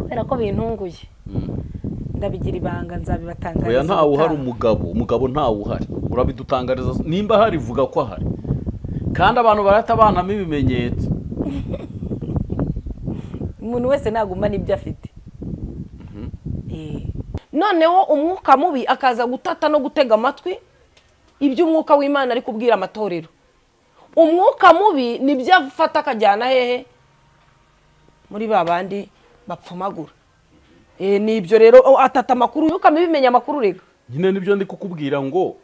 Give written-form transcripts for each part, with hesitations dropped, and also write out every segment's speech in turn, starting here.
Kubera ko bintunguye, ndabigira ibanga, nzabibatangariza Oya, ntawe uhari. ubutaha. Umugabo ntawe uhari, urabidutangariza. Nimba ahari, vuga ko ahari, kandi abantu barahita banamo ibimenyetso. Umuntu wese nagumana ibyo afite. Noneho umwuka mubi akaza gutata no gutega amatwi ibyo umwuka w'Imana ari kubwira amatorero. Umwuka mubi nibyo afata akajyana hehe? Muri ba bandi bapfumagura. Ni ibyo rero, oh, atata amakuru. Umwuka mibi imenya amakuru rega. Nyine nibyo ndi kukubwira, ngo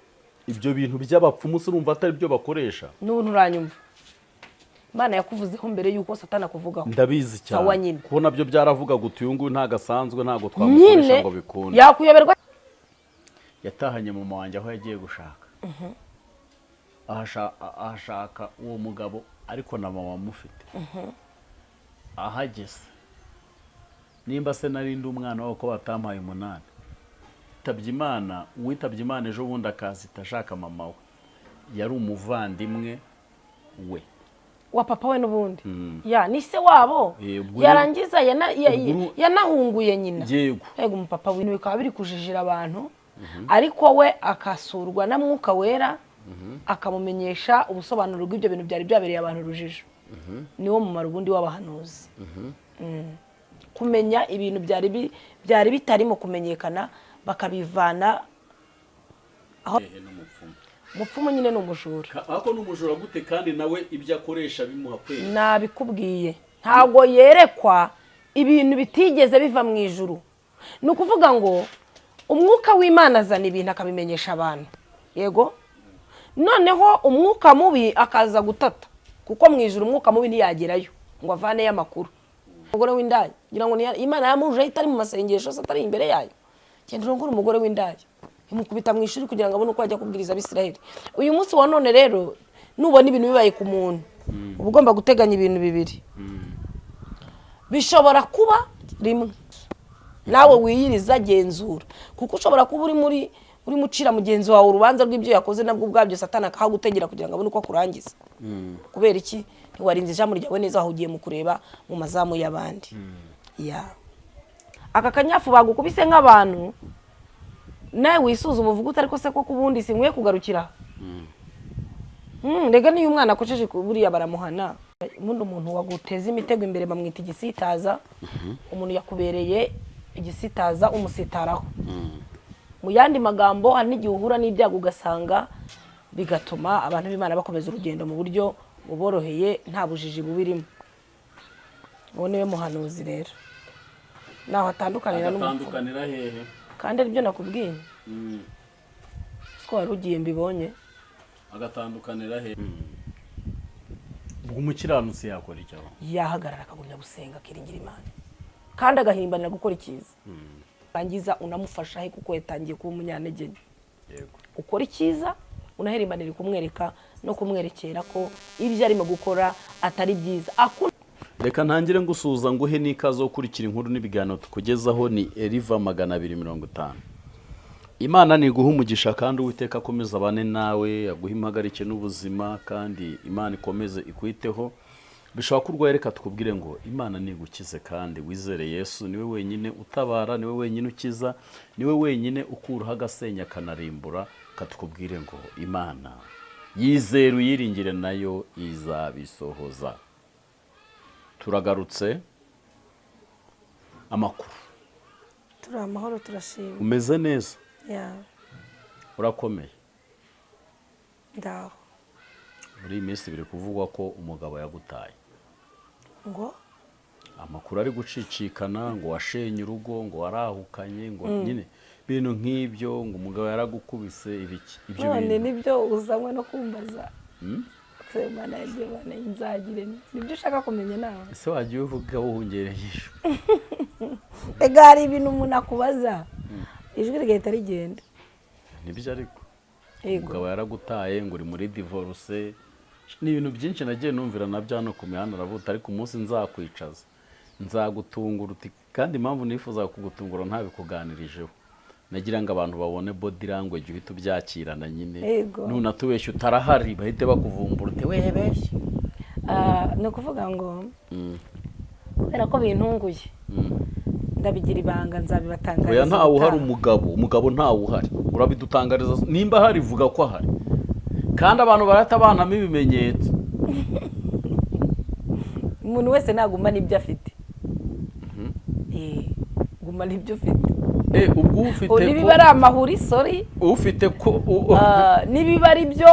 ibyo bintu by'abapfumu se urumva atari byo bakoresha? N'ubu nturanyumva. Imana yakuvuzeho mbere y'uko Satani akuvugaho. Ndabizi Sawa. cyane. Nyine. Kuko nabyo byaravuga guti: "Uyu nguyu ntabwo asanzwe, ntabwo twamukoresha Nyine ngo bikunde." Yakuyoberwa. Yatahanye mama wanjye aho yagiye gushaka, ahashaka uwo mugabo, ariko na mama amufite. Ahageze, nimba se narindi umwana wabo ko batampaye umunani, witabye Imana, uwitabye Imana ejo bundi akazita ashaka mama we, yari umuvandimwe we. Wa papa we n'ubundi ya ni se wabo. Ubwo Yarangiza yanahunguye nyina. Yego. Yego, umupapa w'ibintu bikaba biri kujijira abantu, ariko we akasurwa na Mwuka Wera, akamumenyesha ubusobanuro bw'ibyo bintu byari byabereye abantu urujijo. Niwo mumaro ubundi w'abahanuzi. Kumenya ibintu byari bitarimo kumenyekana, bakabivana aho. Hehe n'umupfumu? Umupfumu nyine ni umujura. Ariko ni umujura gute kandi nawe ibyo akoresha bimuha kwera? Nabikubwiye, ntabwo yerekwa ibintu bitigeze biva mu ijuru. Ni ukuvuga ngo umwuka w'Imana azana ibintu akabimenyesha abantu, yego. Noneho umwuka mubi akaza gutata, kuko mu ijuru umwuka mubi ntiyagerayo ngo avaneyo amakuru. Umugore w'indaya, ngira ngo Imana yamujeho itari mu masengesho se, atari imbere yayo: "Genda urongore umugore w'indaya." Imukubita mu ishuri kugira ngo abone uko ajya kubwiriza Abisirayeli. Uyu munsi wa none rero, nubona ibintu bibaye ku muntu, uba ugomba guteganya ibintu bibiri bishobora kuba. Rimwe, nawe wiyiriza, genzura, kuko ushobora kuba uri muri urimo ucira mugenzi wawe urubanza rw'ibyo yakoze, nabwo ubwabyo Satani akahagutegera kugira ngo abone uko akurangiza. Kubera iki? Ntiwarinze ijambo ryawe neza, wahugiye mu kureba mu mazamu y'abandi. Ya aka kanyafu bagukubise nk'abantu, nawe wisuzuma uvuga uti: "Ariko se koko ubundi sinkwiye kugarukira?" Rega niyo umwana akosheje buriya baramuhana. Ubundi umuntu waguteza imitego imbere bamwita igisitaza. Umuntu yakubereye igisitaza, umusitaraho. Mu yandi magambo, hari n'igihe uhura n'ibyago ugasanga bigatuma abantu b'Imana bakomeza urugendo mu buryo buboroheye, nta bujiji bubirimo. Uwo niwe muhanuzi rero, naho atandukanira n'umupfumu. Agatandukanira hehe? Kandi aribyo nakubwiye ko wari ugiye mbibonye. Agatandukanira hehe? Ubwo umukiranutsi yakora icyo? Yahagarara akagumya gusenga, akiringira Imana, kandi agahimbanira gukora icyiza. Rangiza unamufasha he, kuko yatangiye kuba umunyantege nke. Ukora icyiza, unahirimbanira kumwereka no kumwerekera ko ibyo arimo gukora atari byiza. Reka ntangire ngusuhuza, nguhe n'ikaze wo gukurikira inkuru n'ibiganiro tukugezaho. Ni Eriva 250. Imana niguha umugisha, kandi Uwiteka akomeze abane nawe, aguhe impagarike n'ubuzima, kandi Imana ikomeze ikwiteho. Bishobora ko urwaye, reka tukubwire ngo Imana nigukize kandi wizere Yesu. Niwe wenyine utabara, niwe wenyine ukiza, niwe wenyine ukuraho agasenya akanarimbura. Katukubwire ngo Imana yizere, uyiringire, nayo izabisohoza. Turagarutse. Amakuru? Turi amahoro, turashima. Umeze neza? Ya. Urakomeye? Ndaho. Muri iyi minsi biri kuvugwa ko umugabo yagutaye. Ngo? Amakuru ari gucicikana ngo washenye urugo, ngo warahukanye, ngo nyine ibintu nk'ibyo, ngo umugabo yaragukubise, ibiki ibyo None bintu. nibyo uzanywe no kumbaza? Se Mana yagiye, Mana nzagire, nibyo ushaka kumenya nawe? Ese wagiye uvuga wuhungereye ijwi? Ega hari ibintu umuntu akubaza ijwi rigahita rigenda. Nibyo ariko? Yego. Umugabo yaragutaye, ngo uri muri divorce, ni ibintu byinshi nagiye numvira nabyo hano ku mihanda aravuga, ariko umunsi nzakwicaza nzagutungura uti. Kandi impamvu nifuzaga kugutungura ntabikuganirijeho, nagira ngo abantu babone body language, uhite ubyakirana nyine. Nunatubeshya utarahari, bahite bakuvumbura uti: "Webeshye." Ah, ni ukuvuga ngo kubera ko bintunguye, Ndabigira ibanga, nzabibatangariza Oya, ntawe uhari. ubutaha. Umugabo ntawe uhari, urabidutangariza. Nimba ahari, vuga ko ahari, kandi abantu barahita banamo ibimenyetso. Umuntu wese nagumana ibyo afite. Gumana ibyo ufite. Ubwo ufite Ubu nibiba ari amahuri, sorry. Ufite ko Nibiba ari byo,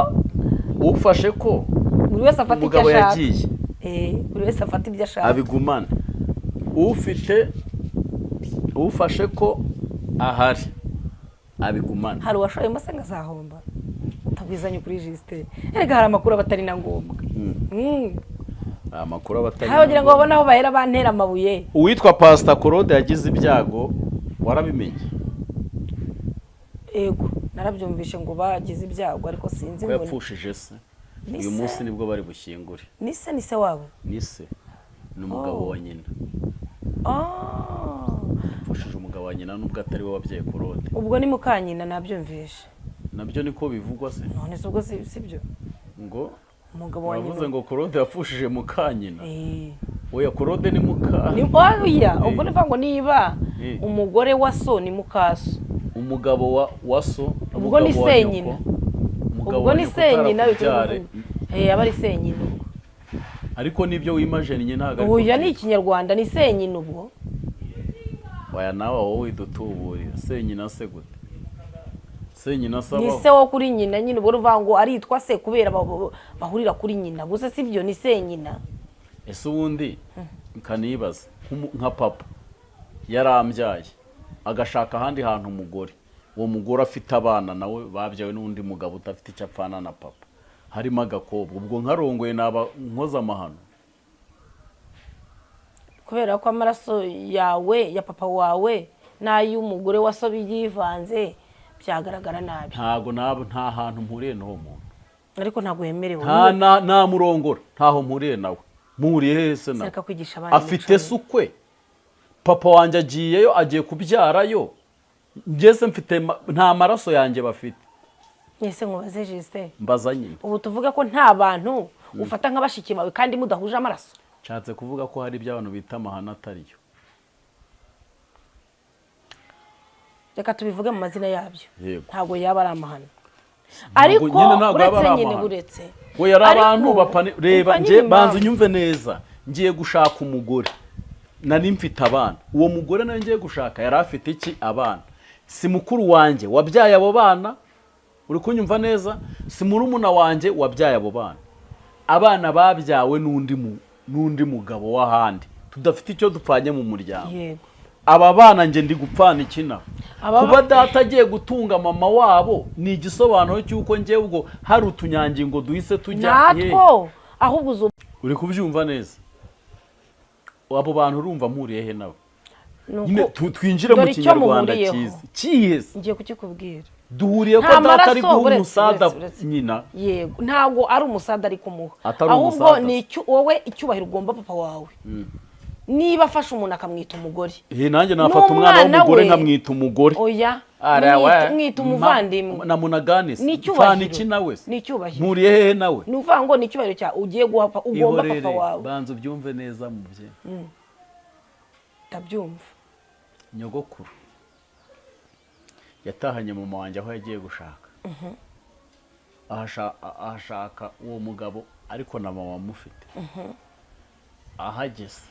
ufashe ko buri wese afata icyo umugabo ashaka. yagiye, Buri wese afata ibyo ashaka. Abigumane. Ufite, ufashe ko ahari, abigumane. Hari uwashoyemo se ngo azahomba? Tubwizanye ukuri, Justin, erega hari amakuru aba atari na ngombwa. Amakuru aba atari Hari bagira ngo babone aho bahera bantera amabuye. Uwitwa Pasita Claude yagize ibyago, warabimenye? Ego, narabyumvishe ngo bagize ibyago, ariko sinzi Ko ngo yapfushije se. Ni Uyu se. munsi nibwo bari bushyingure. Ni se, ni se wabo? Ni se, ni umugabo Oh. wa nyina. Ah. Yapfushije umugabo wa nyina, nubwo atari we wabyaye Claude. Ubwo ni mukanyina, nabyumvishe. Nabyo niko bivugwa se. None se ubwo si byo? Ngo Umugabo wa uravuze nyina. ngo Claude yapfushije mukanyina? Eh. Oya, Claude ni muka Ni oya, ubwo ni ngo niba umugore wa so ni mukaso. Umugabo wa so. Ubwo ni Umugabo wa senyina. nyoko. Umugabo Ubwo wa ni nyoko senyina. utarakubyare. Aba ari senyina ubwo. Ariko nibyo wimajennye ntabwo ariko Oya, ni byitwa. Ikinyarwanda, ni senyina ubwo. Oya, nawe wowe widutuburira senyina se gute? Senyina se Ni abaho? se wo kuri nyina nyine. Ubwo uruvuga ngo aritwa se kubera bahurira kuri nyina gusa, si byo? Ni senyina. Ese ubundi nkanibaza, nka papa yarambyaye, agashaka ahandi hantu umugore, uwo mugore afite abana nawe babyawe n'undi mugabo udafite icyo apfana na papa, harimo agakobwa, ubwo nkarongoye naba nkoze amahano? Kubera ko amaraso yawe, ya papa wawe n'ay'umugore wa so byivanze, byagaragara nabi. Ntago naba, nta hantu mpuriye n'uwo muntu. Ariko ntabwo wemerewe. Nta namurongora, ntaho mpuriye nawe. Mpuriye hehe se nawe? Reka kwigisha abana Afite imico. se ukwe? Papa wanjye agiyeyo, agiye kubyarayo, ngeze mfite nta maraso yanjye bafite. Ese nkubaze, Justin? Mbaza nyine. Ubu tuvuge ko nta bantu ufata nka bashiki bawe kandi mudahuje amaraso? Nshatse kuvuga ko hari ibyo abantu bita amahano atariyo. Reka tubivuge mu mazina yabyo. Yego. Ntabwo yaba ari amahano, ariko Nyine ntabwo yaba uretse ari nyine amahano. Uretse We yari Ariko abantu bapani reba umva nge nyine banza impamvu. unyumve neza. Ngiye gushaka umugore, nari mfite abana. Uwo mugore nawe ngiye gushaka yari afite iki? Abana. Si mukuru wanjye wabyaye abo bana, uri kunyumva neza? Si murumuna wanjye wabyaye abo bana. Abana babyawe n'undi mugabo w'ahandi tudafite icyo dupfanye mu muryango. Yego. Aba bana njye ndi gupfana iki nabo? Kuba data agiye gutunga mama wabo ni igisobanuro cy'uko njyewe ubwo hari utunyangingo duhise tujya he? Natwo ahubwo uzu Uri kubyumva neza? Abo bantu urumva mpuriye he nabo? Ni uko- Nyine twinjire mu Dore icyo Kinyarwanda muhuriyeho. cyiza kihe se? Ngiye kukikubwira. Duhuriye ko Nta data ari maraso, guha uretse, umusada uretse, uretse. nyina. Yego, ntabwo ari umusada ari kumuha. Atari Ahubwo umusada ni se. icyo wowe, icyubahiro ugomba papa wawe. Niba afashe umuntu akamwita umugore, Nanjye nafata umwana N'umwana w'umugore we. nkamwita umugore. Oya. Ara we, Mwita umuvandimwe. Na munagani se? Ni icyubahiro. Mfana iki nawe se? Ni icyubahiro. Mpuriye hehe nawe? Ni ukuvuga ngo ni icyubahiro cyawe ugiye guha ugomba papa Ihorere, wawe. banza ubyumve neza mubyeyi. Ndabyumva. Nyogokuru yatahanye mama wanjye aho yagiye gushaka, ahashaka uwo mugabo, ariko na mama amufite. Ahageze,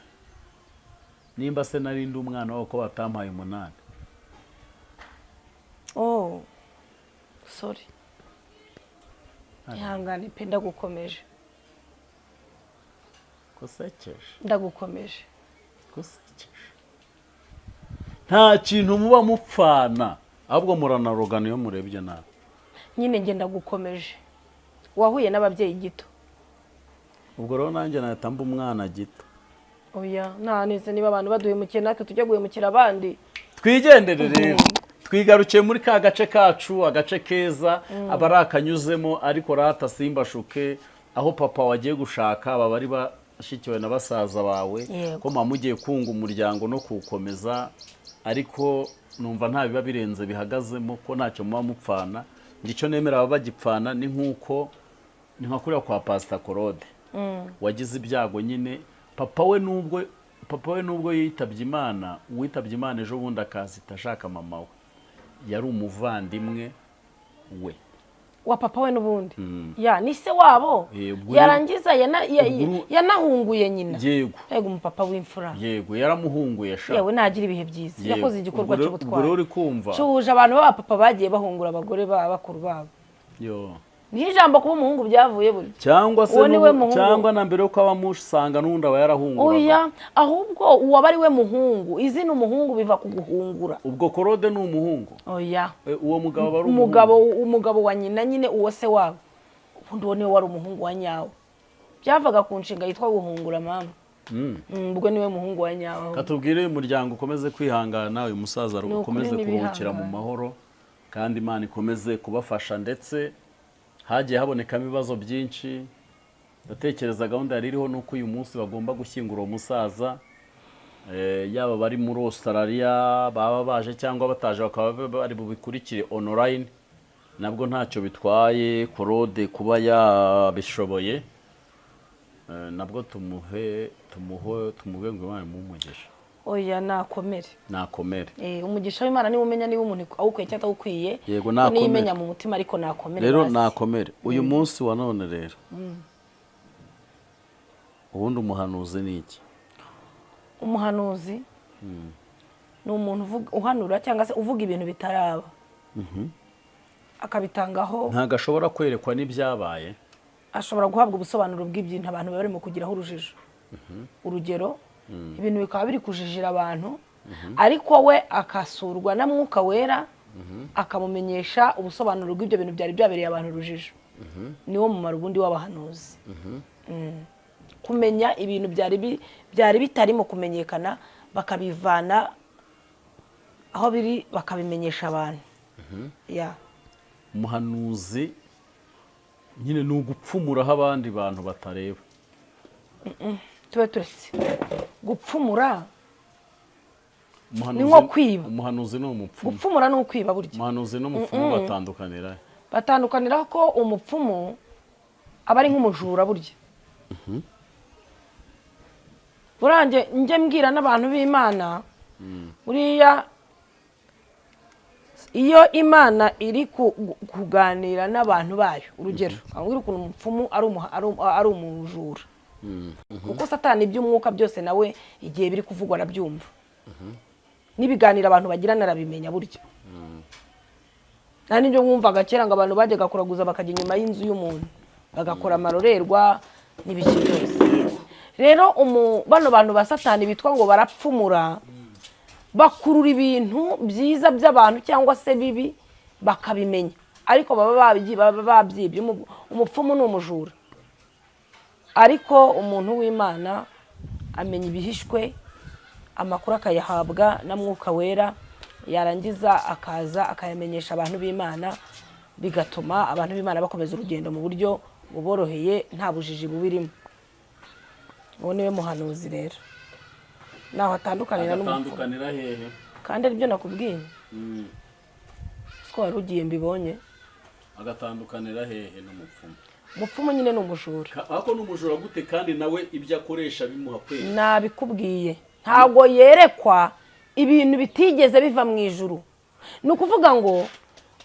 nimba se narindi umwana wabo, ko batampaye umunani? Oh, sorry, ihangane pe, ndagukomeje. Gusekeje. Ndagukomeje. Gusekeje. Nta kintu muba mupfana, ahubwo muranarogana iyo murebye nabi. Nyine njye ndagukomeje, wahuye n'ababyeyi gito. Ubwo rero nanjye nahita mba umwana gito. Oya, nta nese niba abantu baduhemukiye, natwe tujya guhemukira abandi. Twigendere rero, twigarukiye muri ka gace kacu, agace keza aba ari akanyuzemo. Ariko rata simbashuke, aho papa wagiye gushaka baba ari bashikiwe na basaza bawe, Yego. ko mama ugiye kunga umuryango no kuwukomeza, ariko numva nta biba birenze bihagazemo, ko ntacyo muba mupfana. Njye icyo nemera baba bagipfana ni nk'uko ni nka kuriya kwa Pasita Claude wagize ibyago nyine, papa we nubwo Papa we nubwo yitabye Imana, uwitabye Imana ejo bundi akazita ashaka mama we, yari umuvandimwe we. Wa papa we n'ubundi ya ni se wabo. Ubwo yarangiza ubwo yanahunguye nyina. Yego. Yego, umupapa w'imfura. Yego, yaramuhunguye sha. Yewe, nagira ibihe byiza. Yego. Yakoze igikorwa Ubwo rero cy'ubutwari. uri kumva. Cyuje abantu b'abapapa bagiye bahungura abagore ba bakuru babo. Yo. Niho ijambo kuba umuhungu byavuye burya. Cyangwa se Uwo ni we muhungu. Cyangwa na mbere yuko abamusanga n'ubundi aba yarahunguraga. Oya, ahubwo uwaba ari we muhungu, izina umuhungu biva ku guhungura. Ubwo Korode ni umuhungu? Oya. Uwo mugabo aba ari Umugabo, umugabo wa nyina nyine, uwo se wabo, ubundi uwo niwe wari umuhungu wa nyawo. Byavaga ku nshinga yitwa guhungura mama. Ubwo niwe muhungu wa nyawo. Katubwire uyu muryango ukomeze kwihangana, uyu musaza Ni ukuri. ukomeze kuruhukira mu N'ibihangane. mahoro, kandi Imana ikomeze kubafasha. Ndetse hagiye habonekamo ibibazo byinshi. Ndatekereza gahunda yari iriho nuko uyu munsi bagomba gushyingura uwo musaza. Yaba bari muri Australia baba baje cyangwa bataje, bakaba bari bubikurikire online, nabwo ntacyo bitwaye. Korode kuba yabishoboye, nabwo tumuhe ngo Imana imuhe umugisha. Oya, nakomere. Nakomere. Umugisha w'Imana niwe umenya niba umuntu awukwiye cyangwa atawukwiye. Yego, Ko nakomere. niyo imenya mu mutima, ariko nakomere Rero basi. nakomere. Uyu munsi wa none rero, ubundi umuhanuzi ni iki? Umuhanuzi ni umuntu uhanura cyangwa se uvuga ibintu bitaraba, akabitangaho. Ntabwo ashobora kwerekwa n'ibyabaye? Ashobora guhabwa ubusobanuro bw'ibintu abantu barimo kugiraho urujijo. Urugero, ibintu bikaba biri kujijira abantu, ariko we akasurwa na Mwuka Wera, akamumenyesha ubusobanuro bw'ibyo bintu byari byabereye abantu urujijo. Niwo mumaro ubundi w'abahanuzi. Kumenya ibintu byari bitarimo kumenyekana, bakabivana aho biri, bakabimenyesha abantu ya. Umuhanuzi nyine ni ugupfumuraho abandi bantu batareba. Tube turetse gupfumura. Umuhanuzi- Ni nko kwiba. Umuhanuzi ni umupfumu. Gupfumura ni ukwiba burya. Umuhanuzi n'umupfumu batandukanira he? Batandukanira ko umupfumu aba ari nk'umujura burya. Burange njye mbwira n'abantu b'Imana, buriya iyo Imana iri kuganira n'abantu bayo, urugero nkabwira ukuntu umupfumu ari umujura, kuko Satani iby'umwuka byose nawe igihe biri kuvugwa arabyumva, n'ibiganiro abantu bagirana arabimenya burya. Nta n'ibyo mwumvaga kera ngo abantu bajyaga kuraguza, bakajya inyuma y'inzu y'umuntu bagakora amarorerwa n'ibiki byose. Rero bano bantu ba Satani bitwa ngo barapfumura, bakurura ibintu byiza by'abantu cyangwa se bibi bakabimenya, ariko baba babyibye. Umupfumu ni umujura, ariko umuntu w'Imana amenya ibihishwe, amakuru akayahabwa na Mwuka Wera, yarangiza akaza akayamenyesha abantu b'Imana, bigatuma abantu b'Imana bakomeza urugendo mu buryo buboroheye, nta bujiji bubirimo. Uwo niwe muhanuzi. Rero naho atandukanira n'umupfumu. Agatandukanira hehe? Kandi aribyo nakubwiye siko wari ugiye mbibonye. Agatandukanira hehe n'umupfumu? Umupfumu nyine ni umujura. Ariko ni umujura gute kandi nawe ibyo akoresha bimuha kwera? Nabikubwiye, ntabwo yerekwa ibintu bitigeze biva mu ijuru. Ni ukuvuga ngo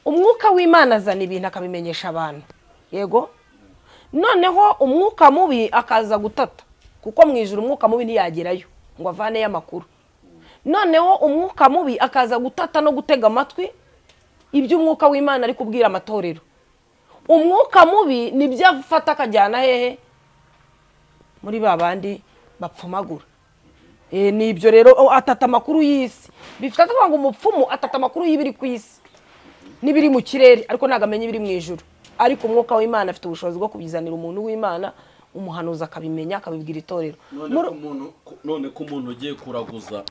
umwuka w'Imana azana ibintu akabimenyesha abantu, yego, noneho umwuka mubi akaza gutata, kuko mu ijuru umwuka mubi ntiyagerayo ngo avaneyo amakuru. Noneho umwuka mubi akaza gutata no gutega amatwi ibyo umwuka w'Imana ari kubwira amatorero. Umwuka mubi nibyo afata akajyana hehe? Muri ba bandi bapfumagura. Ni ibyo rero. Oh, atata amakuru y'isi. Bifite kuvuga ngo umupfumu atata amakuru y'ibiri ku isi n'ibiri mu kirere, ariko ntabwo amenya ibiri mu ijuru. Ariko umwuka w'Imana afite ubushobozi bwo kubizanira umuntu w'Imana, umuhanuzi akabimenya, akabibwira itorero. None ko umuntu ugiye kuraguza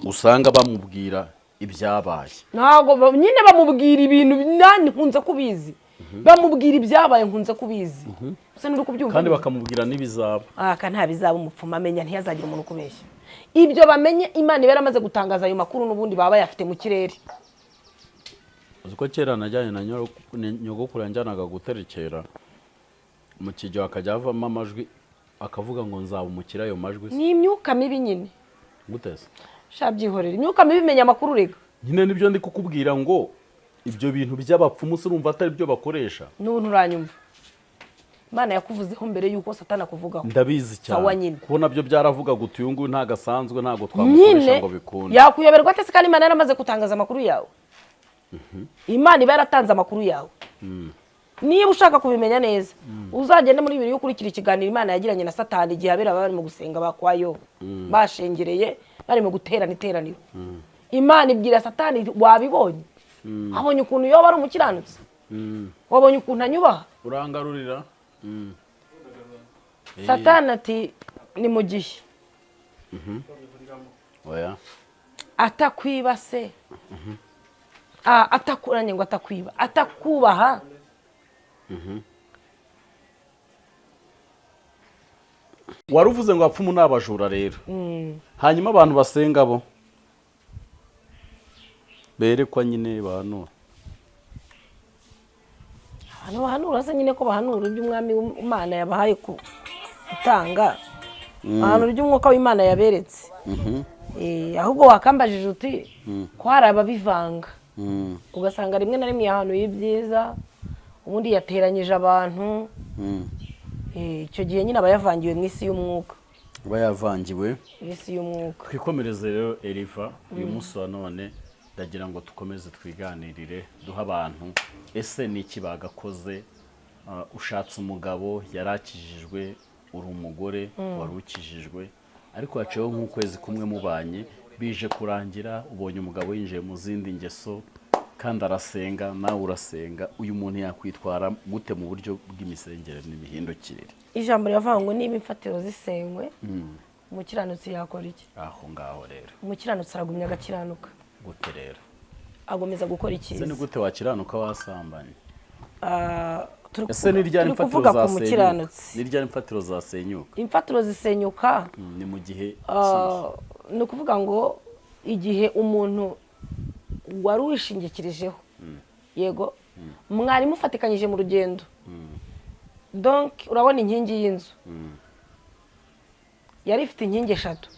usanga bamubwira ibyabaye? Ntabwo nyine bamubwira ibintu nani, nkunze kubizi, bamubwira ibyabaye, nkunze kubizi gusa nturi kubyumva. Kandi bakamubwira n'ibizaba. Aka nta bizaba umupfumu amenya. Ntiyazagira umuntu ukubeshya. Ibyo bamenye, Imana iba yaramaze gutangaza ayo makuru, n'ubundi baba bayafite mu kirere. Uzi ko kera najyanye na nyogokuru, yanjyanaga guterekera mu kijyo, hakajya havamo amajwi. Akavuga ngo nzaba umukire, ayo majwi se? Ni imyuka mibi nyine. Gute se? Sha, byihorera, imyuka mibi imenya amakuru rega. Nyine nibyo ndi kukubwira, ngo ibyo bintu by'abapfumu se urumva atari byo bakoresha? N'ubu nturanyumva. Imana yakuvuzeho mbere y'uko Satani akuvugaho. Ndabizi Sawa. cyane. Nyine. Kuko nabyo byaravuga guti uyu nguyu ntabwo asanzwe, ntabwo twamukoresha Nyine ngo bikunde. Yakuyoberwa ate se kandi Imana yaramaze gutangaza amakuru yawe? Imana iba yaratanze amakuru yawe. Niba ushaka kubimenya neza, uzagende muri bibiri ukurikira ikiganiro Imana yagiranye na Satani igihe abera barimo gusenga bakwayo, bashengereye, barimo guterana iteraniro. Imana ibwira Satani iti, wabibonye, wabonye ukuntu yoba ari umukiranutsi, wabonye ukuntu anyubaha? Urangarurira. Satani ati ni mu gihe Oya. Atakwiba se? Ah, atakuranye ngo atakwiba, atakubaha. Wari uvuze ngo abapfumu ni abajura rero. Hanyuma abantu basenga bo berekwa nyine, bahanura? Abantu bahanura se nyine, ko bahanura ibyo Umwami w'Imana yabahaye gutanga, bahanura ibyo Umwuka w'Imana yaberetse. Ahubwo wakambajije uti ko hari ababivanga, ugasanga rimwe na rimwe yahanuye ibyiza, ubundi yateranyije abantu. Icyo gihe nyine aba yavangiwe mu isi y'umwuka. Aba yavangiwe. Mu isi y'umwuka. Twikomereze rero, Eriva. Uyu munsi wa none ndagira ngo dukomeze twiganirire, duhe abantu ese ni iki bagakoze. Ushatse umugabo yarakijijwe, uri umugore wari ukijijwe, ariko haciyeho nk'ukwezi kumwe mubanye, bije kurangira ubonye umugabo yinjiye mu zindi ngeso kandi arasenga, nawe urasenga. Uyu muntu yakwitwara gute mu buryo bw'imisengere n'imihindukirire? Ijambo riravuga ngo niba imfatiro zisenywe, umukiranutsi yakora iki? Aho ngaho rero. Umukiranutsi aragumya agakiranuka. Gute rero? Agomeza gukora Ese ni icyiza. gute wakiranuka wasambanye? Ah, turi Ese ni ryari turi imfatiro kuvuga ku zasenyuka? mukiranutsi. Ni ryari imfatiro zasenyuka? Imfatiro zisenyuka, Ni mu gihe ah, ni ukuvuga ngo igihe umuntu wari wishingikirijeho, yego, mwari mufatikanyije mu rugendo. Donc urabona inkingi y'inzu yari ifite inkingi eshatu,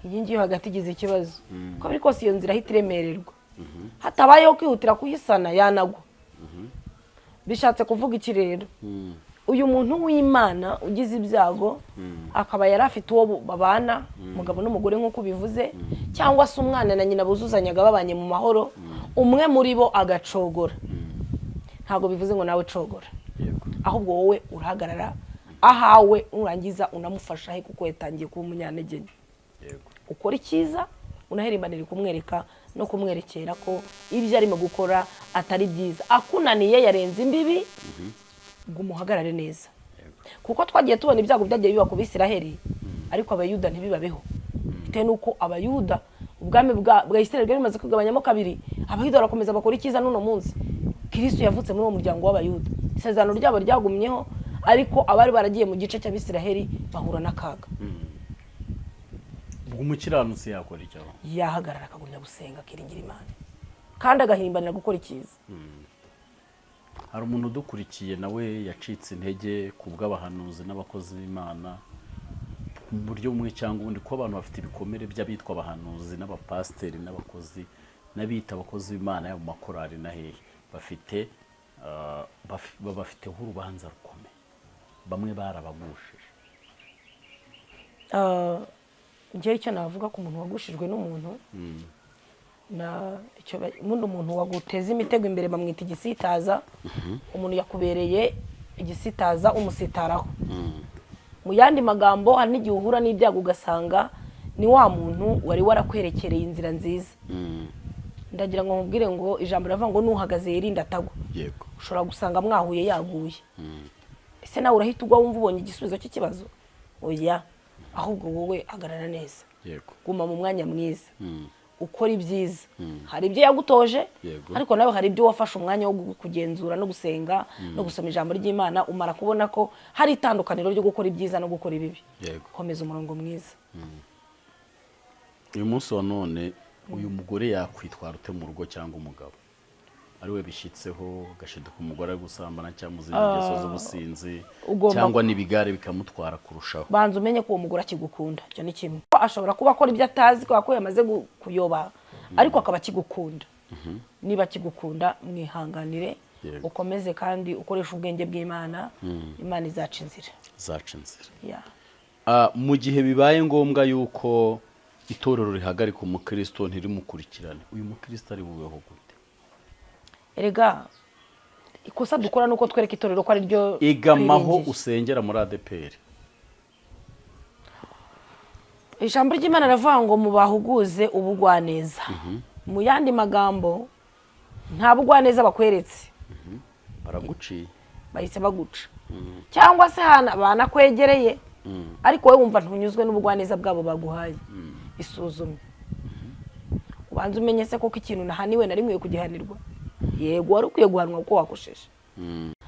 inkingi yo hagati igize ikibazo, uko biri kose iyo nzira ihita iremererwa. Hatabayeho kwihutira kuyisana, yanagwa. Bishatse kuvuga iki rero? Uyu muntu w'Imana ugize ibyago, akaba yari afite uwo babana, umugabo n'umugore nk'uko ubivuze, cyangwa se umwana na nyina buzuzanyaga, babanye mu mahoro, umwe muri bo agacogora, ntabwo bivuze ngo nawe cogora. Ahubwo wowe urahagarara ahawe, nurangiza unamufasha he, kuko yatangiye kuba umunyantege nke. Ukora icyiza, unahirimbanira kumwereka no kumwerekera ko ibyo arimo gukora atari byiza. Akunaniye, yarenze imbibi, ngo umuhagarare neza, kuko twagiye tubona ibyago byagiye biba ku Bisiraheli, ariko Abayuda ntibibabeho, bitewe n'uko Abayuda, ubwami bwa Isiraheli bwari bumaze kwigabanyamo kabiri. Abayuda barakomeza bakora icyiza. N'uno munsi Kirisitu yavutse muri uwo muryango w'Abayuda, isezerano ryabo ryagumyeho, ariko abari baragiye mu gice cy'Abisiraheli bahura n'akaga. Ubwo umukiranutsi yakora icyo? Yahagarara, akagumya gusenga, akiringira Imana kandi agahimbanira gukora icyiza. Hari umuntu udukurikiye nawe yacitse intege ku bw'abahanuzi n'abakozi b'Imana mu buryo bumwe cyangwa ubundi, kuko abantu bafite ibikomere by'abitwa abahanuzi n'abapasiteri n'abakozi n'abita abakozi b'Imana, yaba mu makorari na hehe, bafite babafiteho urubanza rukomeye, bamwe barabagushije. Njyewe icyo navuga ku muntu wagushijwe n'umuntu, na icyo ubundi umuntu waguteza imitego imbere bamwita igisitaza. Umuntu yakubereye igisitaza, umusitaraho. Mu yandi magambo, hari n'igihe uhura n'ibyago ugasanga ni wa muntu wari warakwerekereye inzira nziza. Ndagira ngo nkubwire ngo ijambo riravuga ngo nuhagaze yirinde atagwa. Ushobora gusanga mwahuye yaguye. Ese nawe urahita ugwa wumva ubonye igisubizo cy'ikibazo? Oya, ahubwo wowe hagarara neza, guma mu mwanya mwiza, ukora ibyiza. Hari ibyo yagutoje, ariko nawe hari ibyo wafashe umwanya wo kugenzura no gusenga no gusoma ijambo ry'Imana, umara kubona ko hari itandukaniro ryo gukora ibyiza no gukora ibibi. Komeza umurongo mwiza. Uyu munsi wa none uyu mugore yakwitwara ute mu rugo cyangwa umugabo? Ari we bishyitseho, agashiduka umugore ari gusambana cyangwa mu zindi ngeso z'ubusinzi, cyangwa n'ibigare bikamutwara kurushaho. Banza umenye ko uwo mugore akigukunda, icyo ni kimwe. Ashobora kuba akora ibyo atazi kubera ko yamaze kuyoba, ariko akaba akigukunda. Niba akigukunda, mwihanganire, ukomeze kandi ukoreshe ubwenge bw'Imana. Imana izaca inzira. Zaca inzira. Yeah. Mu gihe bibaye ngombwa yuko itorero rihagarika umukristo ntirimukurikirane, uyu mukristo ari bubeho gute? Erega ikosa dukora ni uko twereka itorero ko ari ryo Igamaho twiringiye. usengera muri ADEPR. Ijambo ry'Imana riravuga ngo mubahuguze ubugwaneza. Mu yandi magambo, nta bugwaneza bakweretse, Baraguciye. bahise baguca, cyangwa se hana banakwegereye, ariko wowe wumva ntunyuzwe n'ubugwaneza bwabo baguhaye. Isuzume, ubanze umenye se koko ikintu nahaniwe nari nkwiye kugihanirwa. Yego, wari ukwiye guhanwa kuko wakosheje.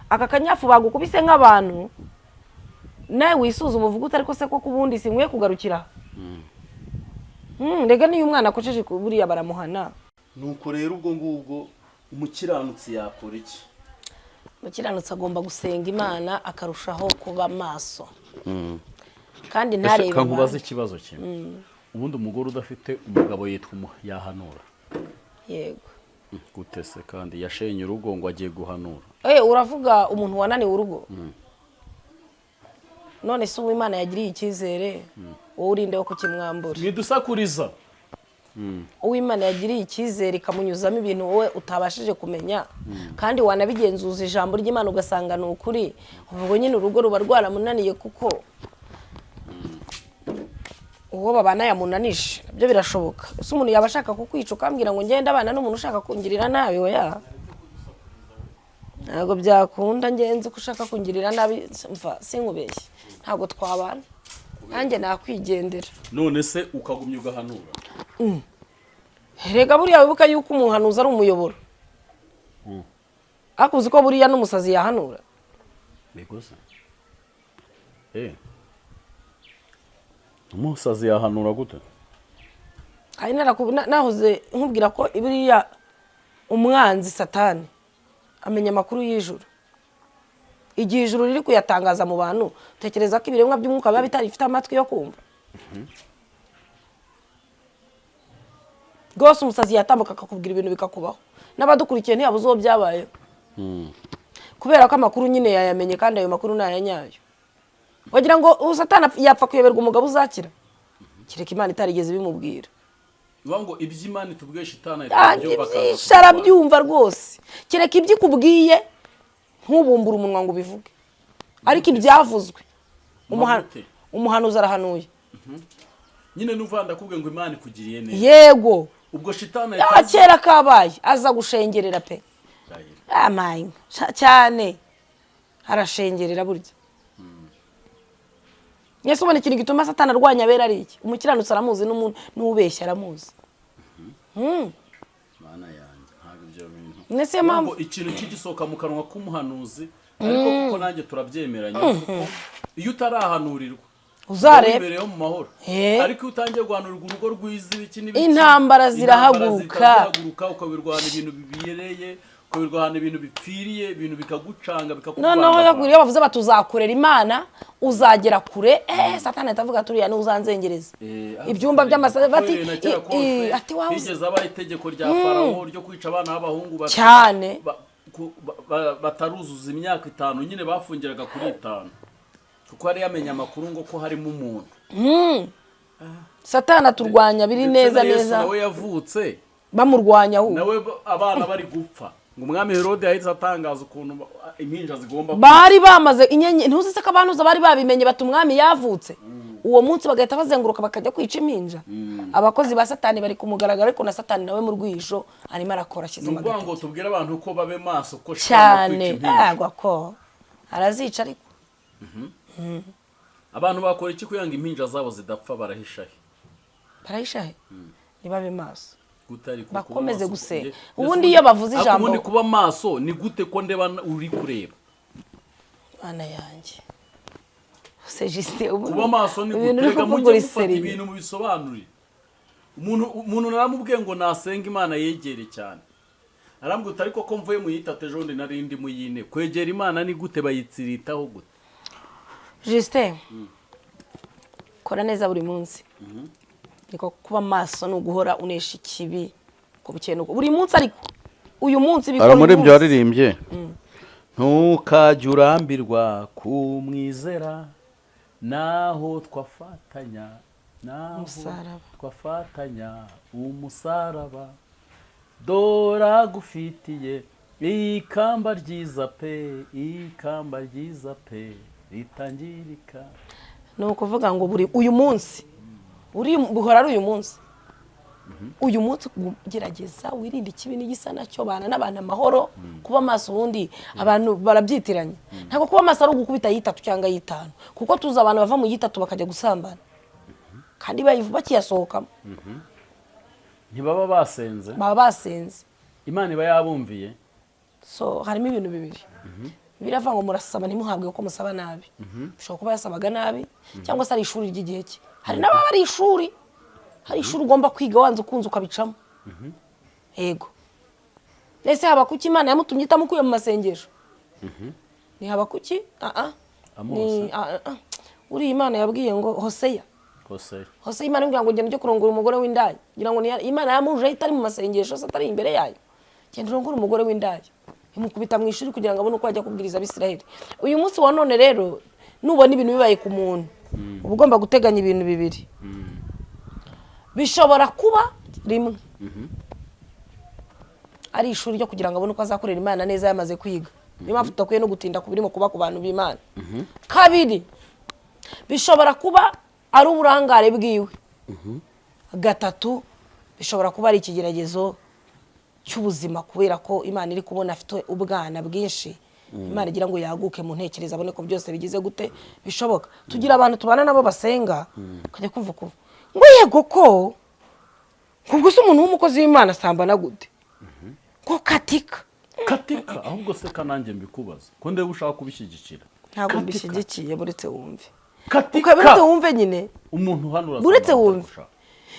Aka kanyafu bagukubise nk'abantu, nawe wisuzume uvuge uti: "Ariko se koko ubundi sinkwiye kugarukira?" Rega niyo umwana akosheje buriya baramuhana. Nuko rero ubwo ngubwo umukiranutsi yakora iki? Umukiranutsi agomba gusenga Imana, akarushaho kuba maso kandi Ese ntarebe kankubaze abantu. ikibazo kimwe: ubundi umugore udafite umugabo yitwa yahanura? Yego. Gute se kandi yashenye urugo ngo agiye guhanura? Uravuga umuntu wananiwe urugo? None se uwo Imana yagiriye icyizere, wowe urinde wo kukimwambura? Mwidusakuriza. Uwo Imana yagiriye icyizere ikamunyuzamo ibintu wowe utabashije kumenya, kandi wanabigenzuza ijambo ry'Imana ugasanga ni ukuri, ubwo nyine urugo ruba rwaramunaniye kuko uwo babana yamunanije. Nabyo birashoboka. Ese umuntu yaba ashaka kukwica ukambwira ngo ngende abana n'umuntu ushaka kungirira nabi? Oya, ntabwo byakunda. Ngenzi ko ushaka kungirira nabi, mva sinkubeshye, ntabwo twabana, nanjye nakwigendera. None se ukagumya ugahanura? Rega buriya wibuka yuko umuhanuzi ari umuyoboro. Ariko uzi ko buriya n'umusazi yahanura? Mbese umusazi yahanura gute? Hari nahoze nkubwira ko buriya umwanzi Satani amenya amakuru y'ijuru igihe ijuru riri kuyatangaza mu bantu. Tekereza ko ibiremwa by'umwuka biba bitarifite amatwi yo kumva rwose. Umusazi yatambuka akakubwira ibintu bikakubaho, n'abadukurikiye ntiyabuze uwo byabayeho, kubera ko amakuru nyine yayamenye, kandi ayo makuru ni aya nyayo. Wagira ngo ubu Satani yapfa kuyoberwa umugabo uzakira? Kereka Imana itarigeze ibimubwira. Bivuga ngo iby'Imana itubwiye Shitani Ibyinshi arabyumva rwose, kereka ibyo ikubwiye ntubumbure umunwa ngo ubivuge, ariko ibyavuzwe Gute? umuhanuzi arahanuye. Nyine n'uvuga, ndakubwiye ngo Imana ikugiriye neza. Yego. Ubwo Shitani Kera kabaye aza gushengerera pe. Amaye cyane, arashengerera burya. Mwese ubona ikintu gituma Satani arwanya abera ari iki? Umukiranutsi aramuzi, n'umuntu n'ubeshya aramuzi. Mana yanjye, ntabwo ibyo bintu Mwese iyo mpamvu ngo ikintu kigisohoka mu kanwa k'umuhanuzi, ariko kuko nanjye turabyemeranya, kuko iyo utarahanurirwa Uzarebe. wibereyeho mu mahoro, ariko iyo utangiye guhanurirwa urugo rwiza, ibiki n'ibiki, Intambara zirahaguruka. Intambara zihita zihaguruka, ukabirwana ibintu bibereye, ukabirwana ibintu bipfiriye, ibintu bikagucanga, Noneho bikakuvangavanga. iyo bavuze bati uzakorera Imana, uzagera kure, Satani ahita avuga ati uriya niwe uzanzengereza. Ibyumba by'amasaha bati Uhereye na kera kose, ati wawe higeze habaho itegeko rya Farawo ryo kwica abana b'abahungu Cyane. bataruzuza imyaka 5. Nyine bafungiraga kuri 5 kuko yari yamenye amakuru ngo ko harimo umuntu. Satani aturwanya biri Ndetse neza na Yesu neza. nawe yavutse Bamurwanya ahubwo. nawe abana bari gupfa, ngo umwami Herode yahise atangaza ukuntu impinja zigomba Bari bamaze inyenyeri, ntuzi se ko abantuza bari babimenye, bati umwami yavutse uwo munsi, bagahita bazenguruka bakajya kwica impinja. Abakozi ba Satani bari kumugaragara, ariko na Satani nawe mu rwihisho arimo arakora, Ni ashyizemo ukuvuga ngo agatege. tubwire abantu ko babe maso ko Shitani Cyane. kwica impinja. Agwa ko arazica ariko. Abantu bakora iki kugira ngo impinja zabo zidapfa? Barahisha he? Barahisha he? Ntibabe maso. Gute ariko kuba Bakomeze maso? gusenga. Ubundi Ubundi iyo bavuze ariko ijambo- ubundi kuba maso ni gute ko ndeba uri kureba? Mana yanjye, se Justin, ubu Kuba maso ni ibintu gute? uri Reka kuvuga mujye uri mufata sérieux. ibintu mubisobanurire. Umuntu naramubwiye ngo nasenga Imana yegere cyane. Arambwira uti: "Ariko ko mvuye mu yitatu, ejo bundi nari ndi mu yine, kwegera Imana ni gute? Bayitsiritaho gute?" Justin, kora neza buri munsi, niko kuba maso. Ni uguhora unesha ikibi ku bukeye nuko buri munsi, ariko uyu munsi bikora uyu Aramuririmbyi munsi. Waririmbye: "Ntukajye urambirwa kumwizera, naho twafatanya, naho Umusaraba. twafatanya umusaraba, dore agufitiye ikamba ryiza pe, ikamba ryiza pe ritangirika." Ni ukuvuga ngo buri uyu munsi uri buhora ari uyu munsi, uyu munsi gerageza wirinde ikibi n'igisa nacyo, bana n'abantu amahoro. Kuba maso ubundi abantu barabyitiranya. Ntabwo kuba maso ari ugukubita yitatu cyangwa yitanu, kuko tuzi abantu bava mu yitatu bakajya gusambana kandi bakiyasohokamo. Ntibaba basenze? Baba basenze. Imana iba yabumviye? So harimo ibintu bibiri. Biravuga ngo murasaba ntimuhabwe kuko musaba nabi. Ushobora kuba yasabaga nabi, cyangwa se ari ishuri ry'igihe cye. Hari n'ababa ari ishuri, hari ishuri ugomba kwiga wanze ukunze ukabicamo. Yego, ese Habakuki Imana yamutumye itamukuye mu masengesho? Ni Habakuki? Ah. Amosi. Ni ah, ah. Uriya Imana yabwiye ngo Hoseya. Hoseya. Hoseya, Imana imubwira ngo genda ujye kurongora umugore w'indaya. Ngira ngo Imana yamuje itari mu masengesho se, atari imbere yayo? Genda urongore umugore w'indaya. Imukubita mu ishuri kugira ngo abone uko ajya kubwiriza Abisirayeli. Uyu munsi wa none rero, nubona ibintu bibaye ku muntu, uba ugomba guteganya ibintu bibiri bishobora kuba. Rimwe, ari ishuri ryo kugira ngo abone uko azakorera Imana neza yamaze kwiga. Niyo mpamvu tudakwiye no gutinda ku birimo kuba ku bantu b'Imana. Kabiri, bishobora kuba ari uburangare bwiwe. Gatatu, bishobora kuba ari ikigeragezo cy'ubuzima, kubera ko Imana iri kubona afite ubwana bwinshi. Imana igira ngo yaguke mu ntekerezo, abone ko byose bigize gute, bishoboka. Tugira abantu tubana nabo basenga, ukajya kumva ukumva ngo yego ko ubwo se umuntu w'umukozi w'Imana asambana gute, ko katika. Katika. Ahubwo se kananjye mbikubaza, ko ndeba ushaka kubishyigikira? Ntabwo Katika. mbishyigikiye, buretse wumve. Katika. Buretse wumve nyine. Umuntu hano urasanga Buretse wumve. batagushaka.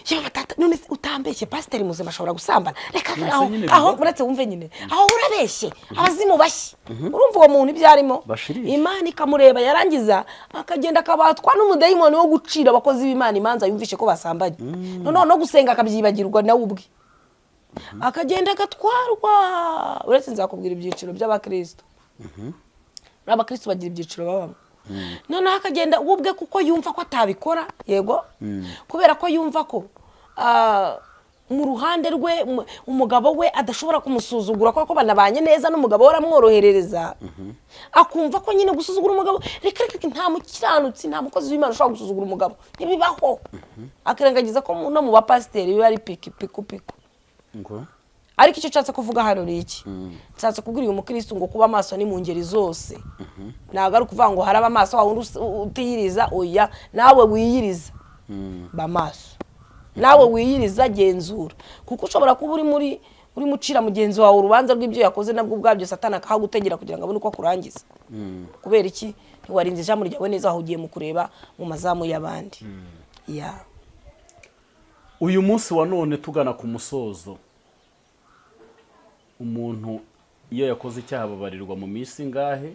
Yewe tata, none se utambeshye, pasiteri muzima ashobora gusambana? Reka. Nonese Aho nyine aho bibaho. Uretse wumve nyine, aho urabeshye, abazimu bashye. Urumva uwo muntu ibyo arimo? Bashirishe. Imana ikamureba, yarangiza akagenda akabatwa n'umudayimoni wo gucira abakozi b'Imana imanza yumvishe ko basambanye, noneho no gusenga akabyibagirwa nawe ubwe, akagenda agatwarwa. Uretse nzakubwira ibyiciro by'abakristo. Abakristo bagira ibyiciro babamo. Noneho akagenda we ubwe, kuko yumva ko atabikora, yego, kubera ko yumva ko mu ruhande rwe umugabo we adashobora kumusuzugura, kubera ko banabanye neza n'umugabo we aramworoherereza, akumva ko nyine gusuzugura umugabo, reka reka, nta mukiranutsi, nta mukozi w'Imana ushobora gusuzugura umugabo, ntibibaho. Akirengagiza ko no mu bapasiteri biba ari piki piku piku. Ngo? Ariko icyo nshatse kuvuga hano ni iki? Nshatse kubwira uyu mukirisitu ngo kuba amaso ni mu ngeri zose. Ntabwo ari ukuvuga ngo haraba amaso wa wundi utiyiriza. Oya, nawe wiyiriza ba maso, nawe wiyiriza genzura, kuko ushobora kuba uri muri urimo ucira mugenzi wawe urubanza rw'ibyo yakoze, nabwo ubwabyo Satani akahagutegera kugira ngo abone uko akurangiza. Kubera iki? Ntiwarinze ijambo ryawe neza, aho ugiye mu kureba mu mazamu y'abandi ya. Uyu munsi wa none tugana ku musozo, umuntu iyo yakoze icyaha ababarirwa mu minsi ingahe,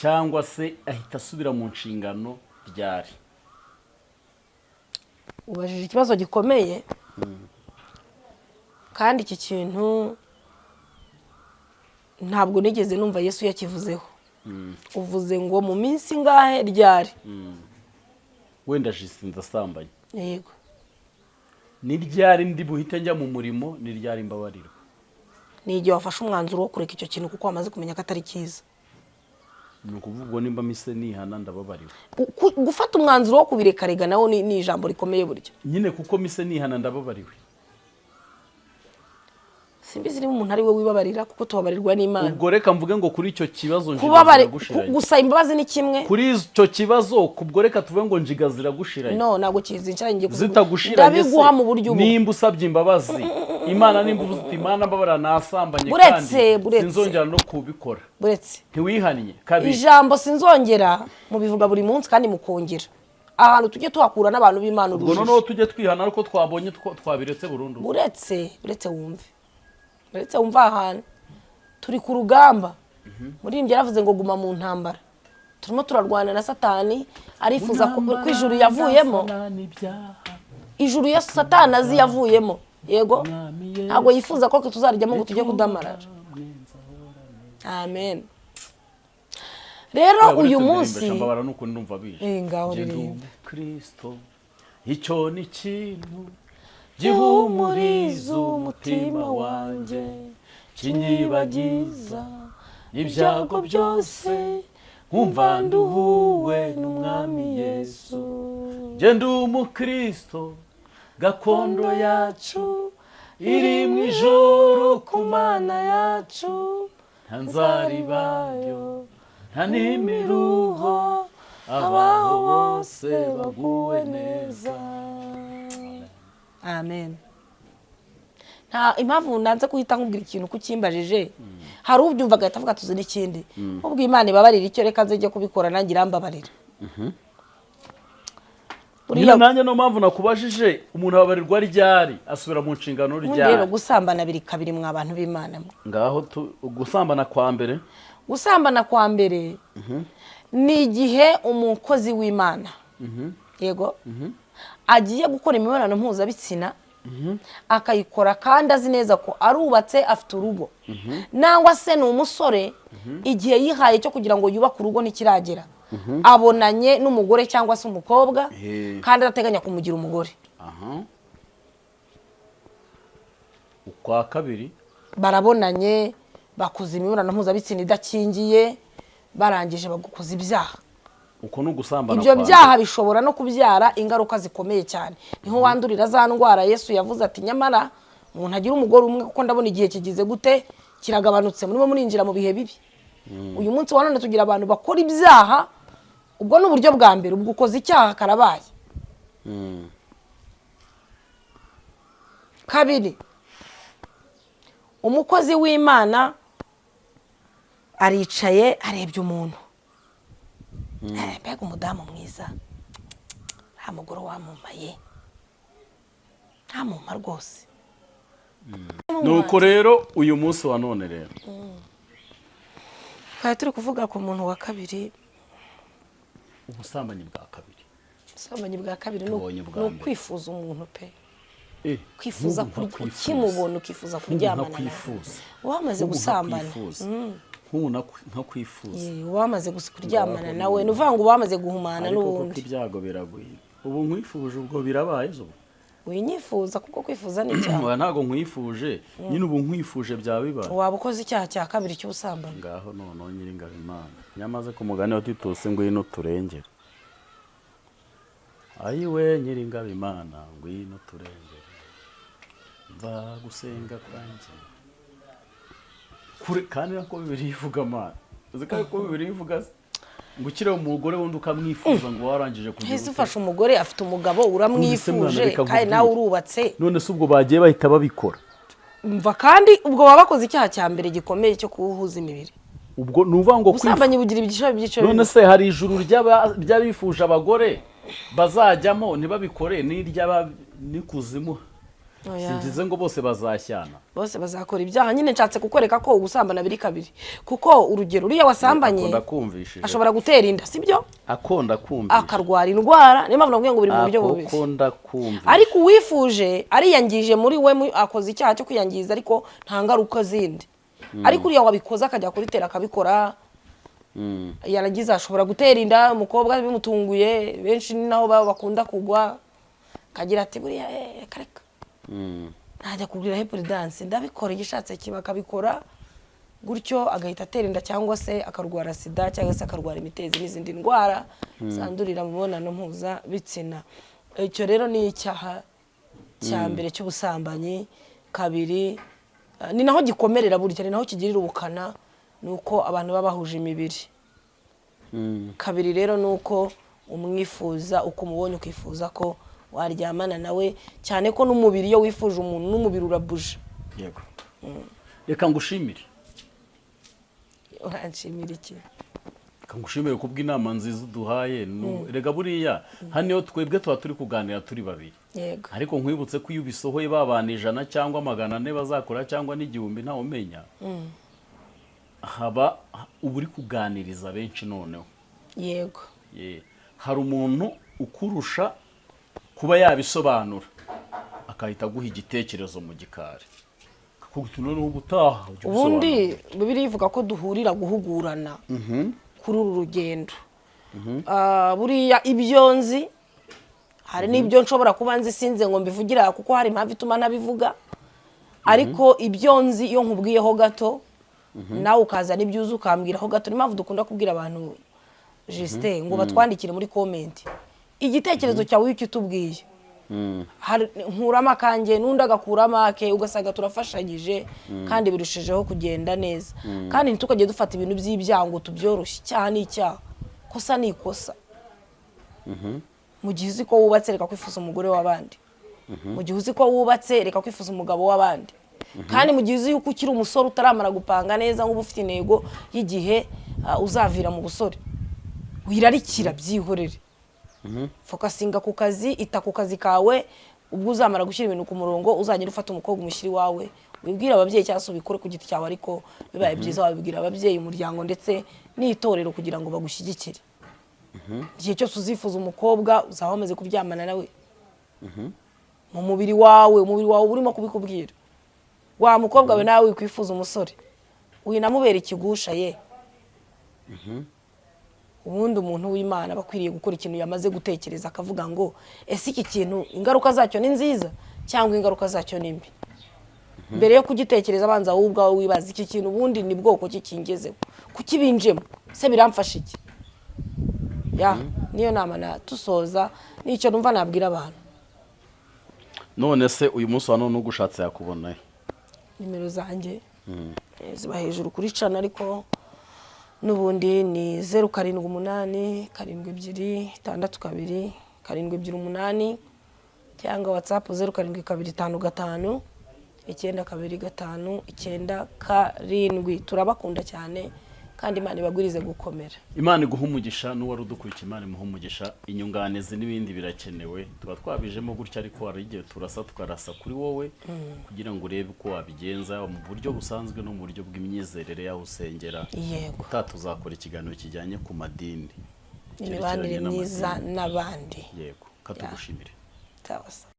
cyangwa se ahita asubira mu nshingano ryari? Ubajije ikibazo gikomeye, kandi iki kintu ntabwo nigeze numva Yesu yakivuzeho. Uvuze ngo mu minsi ingahe, ryari? Wenda jisi ndasambanye. Yego. Ni ryari ndi buhite njya mu murimo? Ni ryari mbabarirwa? Ni igihe wafashe umwanzuro wo kureka icyo kintu, kuko wamaze kumenya ko atari cyiza. Ni ukuvuga ubwo nimba mise nihana ndababariwe? Gufata umwanzuro wo kubireka rega nawo ni ijambo rikomeye burya. Nyine kuko mise nihana ndababariwe. Simbizi niba umuntu ari we wibabarira, kuko tubabarirwa n'Imana. Ubwo reka mvuge ngo kuri icyo kibazo njiga ziragushiranye. Gusaba imbabazi ni kimwe. Kuri icyo kibazo, kubwo reka tuvuge ngo njiga ziragushiranye. No, ntabwo kizincaranye, ngiye Zitagushiranye se, ndabiguha mu buryo ubu. Nimba usabye imbabazi Imana, nimba uvuze uti: "Imana mbabara, nasambanye, Buretse, kandi buretse. sinzongera no kubikora," Buretse. ntiwihannye kabiri. Ijambo "sinzongera" mubivuga buri munsi kandi mukongera. Ahantu tujye tuhakura n'abantu b'Imana Ubwo urujijo. noneho tujye twihana ariko twabonye twabiretse burundu. Buretse, buretse wumve. Uretse wumva ahantu turi ku rugamba, muririmbyi yaravuze ngo guma mu ntambara. Turimo turarwana na Satani, arifuza ko ijuru yavuyemo, ijuru ya Satani azi yavuyemo, yego, ntabwo yifuza ko tuzaryamo ngo tujye kudamarara. Amen. Rero uyu munsi mbabara nuko ndumva bije. Eh, ngaho Njye ndi ririmba. umukristo, icyo ni ikintu gihumuriza umutima wanjye, kinyibagiza ibyago byose, nkumva nduhuwe n'Umwami Yesu. Njye ndi umukristo, gakondo yacu iri mu ijuru ku Mana yacu, nta nzara ibayo, nta n'imiruho, abaho bose baguwe neza. Amen. Nta impamvu nanze guhita nkubwira ikintu kukimbajije. Hari ubyumva agahita avuga tuzi n'ikindi. Ubwo Imana ibabarira icyo, reka nze kubikora, nanjye irambabarira. Nyine Buriya nanjye niyo mpamvu nakubajije, umuntu ababarirwa ryari, asubira mu nshingano ubundi rero ryari? Gusambana biri kabiri, mwa bantu b'Imana mwe. Ngaho gusambana kwa mbere. Gusambana kwa mbere ni igihe umukozi w'Imana, yego, agiye gukora imibonano mpuzabitsina, akayikora kandi azi neza ko arubatse, afite urugo, nangwa se ni umusore, igihe yihaye cyo kugira ngo yubake urugo ntikiragera, abonanye n'umugore cyangwa se umukobwa kandi adateganya kumugira umugore. Aha, ukwa kabiri. Barabonanye, bakoze imibonano mpuzabitsina idakingiye, barangije bagukoza ibyaha. Uko ni ugusambana Ibyo kwa byaha mbere. bishobora no kubyara ingaruka zikomeye cyane. Niho wandurira za ndwara Yesu yavuze ati nyamara umuntu agira umugore umwe, kuko ndabona igihe kigize gute, kiragabanutse, murimo murinjira mu bihe bibi. Uyu munsi wa none tugira abantu bakora ibyaha. Ubwo ni uburyo bwa mbere, ubwo ukoze icyaha karabaye. Kabiri, umukozi w'Imana aricaye, arebye umuntu. Mbega umudamu mwiza, nta mugore wamumaye, ntamuma rwose. Nuko rero uyu munsi wa none rero Twari turi kuvuga ku muntu wa kabiri. Ubusambanyi bwa kabiri. Ubusambanyi bwa kabiri ni Tubonye ubwa ni mbere. ukwifuza umuntu pe. Kwifuza Nk'ubu nkakwifuza. ukimubona ukifuza Nk'ubu kuryamana nawe. nkakwifuza. Wamaze Nk'ubu gusambana. nkakwifuza. Nk'ubu nkakwifuza. Wamaze kuryamana nawe, ni ukuvuga ngo wamaze guhumana Ariko koko n'ubundi. ibyago biragwira. Ubu nkwifuje, ubwo birabaye ubu? Winyifuza, kuko kwifuza ni icyaha. Oya, ntabwo nkwifuje nyine, ubu nkwifuje byaba bibaye. Waba ukoze icyaha cya kabiri cy'ubusambanyi. Ngaho noneho Nyiringabo Imana, nyamaze ku mugani wa Titusi, ngwino turengere. Ayiwe Nyiringabo Imana, ngwino turengere, mva gusenga kwanjye kure. Kandi nako Bibiliya ivuga, Mana, uzi ko ariko Bibiliya ivuga se? Ngo ukire umugore wundi ukamwifuza, ngo warangije kugira Ese ute? ufashe umugore afite umugabo, uramwifuje, Reka kandi nkubwire. nawe urubatse. None se ubwo bagiye bahita babikora? Mva, kandi ubwo baba bakoze icyaha cya mbere gikomeye cyo kuwuhuza imibiri. Ubwo ni ukuvuga ngo Ubusambanyi bugira ibyiciro byiciro None bibiri. se hari ijuru ry'abifuje abagore bazajyamo ntibabikore, n'iry'aba n'ikuzimu? Oya. Singize ngo bose bazashyana. Bose bazakora ibyaha nyine. Nshatse kukwereka ko ugusambana biri kabiri, kuko urugero uriya wasambanye Akunda kumvishije. ashobora gutera inda, sibyo? Akunda kumvisha. Akarwara indwara. Niyo mpamvu nakubwiye ngo biri mu buryo bubiri. Akunda kumvisha. Ariko uwifuje ariyangije muri we, akoze icyaha cyo kwiyangiza, ariko nta ngaruka zindi. Ariko uriya wabikoze akajya kuritera akabikora, yarangiza ashobora gutera inda umukobwa bimutunguye. Benshi ni naho bakunda kugwa, akagira ati buriya reka reka, ntajya kugurira hepuridanse, ndabikora, igishatse kiba, akabikora gutyo agahita atera inda, cyangwa se akarwara sida, cyangwa se akarwara imitezi n'izindi ndwara zandurira mu mibonano mpuzabitsina. Icyo rero ni icyaha cya mbere cy'ubusambanyi. Kabiri, ni naho gikomerera burya, ni naho kigirira ubukana, ni uko abantu baba bahuje imibiri. Kabiri rero ni uko umwifuza, uko umubonye ukifuza ko waryamana nawe, cyane ko n'umubiri, iyo wifuje umuntu n'umubiri urabuja. Yego, reka ngushimire. Uranshimira iki? Ngushimire kubw'inama nziza uduhaye. Erega buriya hano iyo twebwe tuba turi kuganira turi babiri, Yego. ariko nkwibutse ko iyo ubisohoye babana 100 cyangwa 400 bazakora cyangwa n'1000, ntawe umenya, haba uba uri kuganiriza benshi noneho. Ye. Hari umuntu ukurusha kuba yabisobanura, akahita aguha igitekerezo mu gikari, akakubwira noneho ubutaha ujye Ubundi ubisobanura. Bibiliya ivuga ko duhurira guhugurana kuri uru rugendo. Buriya ibyo nzi, hari n'ibyo nshobora kuba nzi sinze ngo mbivugira kuko hari impamvu ituma ntabivuga, ariko ibyo nzi iyo nkubwiyeho gato, nawe ukazana ibyo uzi ukambwiraho gato. Niyo mpamvu dukunda kubwira abantu, Justin, ngo batwandikire muri comment igitekerezo cyawe. Iyo ukitubwiye, nkuramo akanjye n'undi agakuramo ake, ugasanga turafashanyije kandi birushijeho kugenda neza. Kandi ntitukajye dufata ibintu by'ibyaha ngo tubyoroshye. Icyaha ni icyaha, kosa ni ikosa. Mu gihe uzi ko wubatse, reka kwifuza umugore w'abandi. Mu gihe uzi ko wubatse, reka kwifuza umugabo w'abandi. Kandi mu gihe uzi yuko ukiri umusore utaramara gupanga neza, nk'uba ufite intego y'igihe uzavira mu busore, wirarikira, byihorere. Focusinga ku kazi, ita ku kazi kawe. Ubwo uzamara gushyira ibintu ku murongo, uzagenda ufata umukobwa umushyira iwawe, wibwire ababyeyi cyangwa se ubikore ku giti cyawe, ariko bibaye byiza wabibwira ababyeyi, umuryango ndetse n'itorero kugira ngo bagushyigikire. Igihe cyose uzifuza umukobwa, uzaba wamaze kuryamana nawe mu mubiri wawe, umubiri wawe urimo kubikubwira. Wa mukobwa we, nawe wikwifuza umusore, winamubera ikigusha ye. Ubundi umuntu w'Imana aba akwiriye gukora ikintu yamaze gutekereza, akavuga ngo: "Ese iki kintu ingaruka zacyo ni nziza cyangwa ingaruka zacyo ni mbi?" Mbere yo kugitekereza, abanza wowe ubwawe wibaza: "Iki kintu ubundi ni bwoko ki kingezeho? Kukibinjemo se biramfasha iki?" Ya, niyo nama na tusoza, nicyo numva nabwira abantu. None se uyu munsi wa none ugushatse yakubona he? Nimero zanjye ziba hejuru kuri channel, ariko n'ubundi ni 0787 262 728, cyangwa WhatsApp 0725592597. Turabakunda cyane kandi Imana ibagwirize gukomera. Imana iguha umugisha, n'uwari udukurikiye Imana imuha umugisha. Inyunganizi n'ibindi birakenewe, tuba twabijemo gutya, ariko hari igihe turasa tukarasa kuri wowe kugira ngo urebe uko wabigenza mu buryo busanzwe no mu buryo bw'imyizerere y'aho usengera. Utaha tuzakora ikiganiro kijyanye ku madini, imibanire cyerekeranye myiza n'amadini. N'abandi. Yego, katugushimire. Sawa sawa.